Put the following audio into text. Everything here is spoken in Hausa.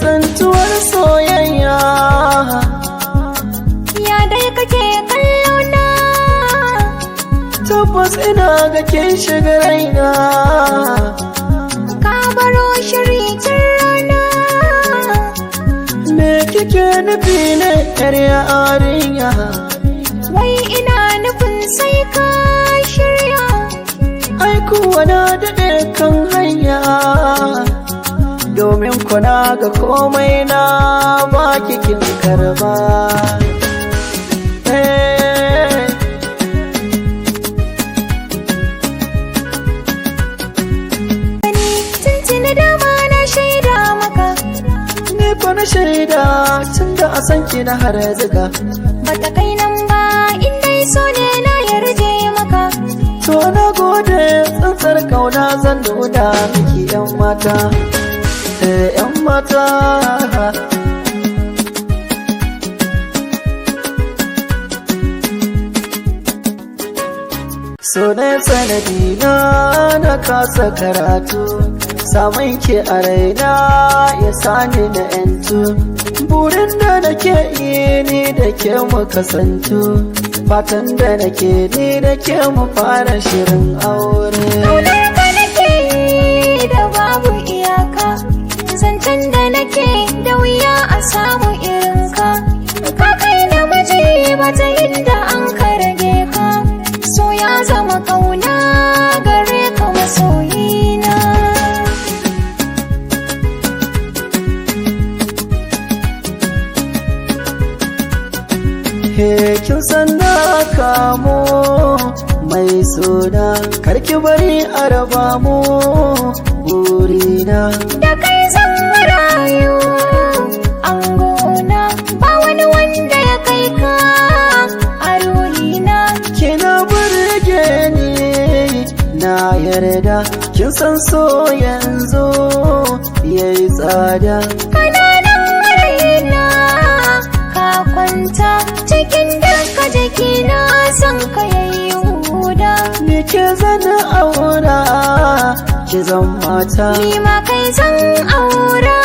tsantuwar soyayya. Ya dai kake kallo na? Tabbas ina ga kin shiga raina. Ka baro shiri tun rana. Me kike nufi ne, yar yarinya? Wai ina nufin sai ka shirya. Ai kuwa na daɗe kan hanya, domin kuna ga komai na baki kin karba. Eh. Tuntuni dama na shaida maka. Ni ko na shaida tun da a san ki na har ziga. Bata kai nan ba, in dai so ne na yarje maka. To na gode, tsantsar kauna zan nuna miki, yan mata. Eh, yan mata. So ne sanadi na na kasa karatu, samun ki a raina ya sani na yantu. Burin da nake yi ni da ke mu kasantu, fatan da nake ni da ke mu fara shirin aure. Kaunar ka nake yi da babu iyaka. Zancen da nake da wuya a samu irinka. Ka kai namiji ba ta inda an ka rage ka. So ya zama kauna gare ka, masoyina. He, kin san na kamo mai suna, karki bari a raba mu, burina. Da kai zan rayu an gona, ba wani wanda ya kai ka a ruhina. Kina burge ni, na yarda, kin san so yanzu yayi tsada. Kananan raina ka kwanta cikin duka jikina, san ka yayi huda. Ni ke zana aura, ki zan mata. Ni ma kai zan aura.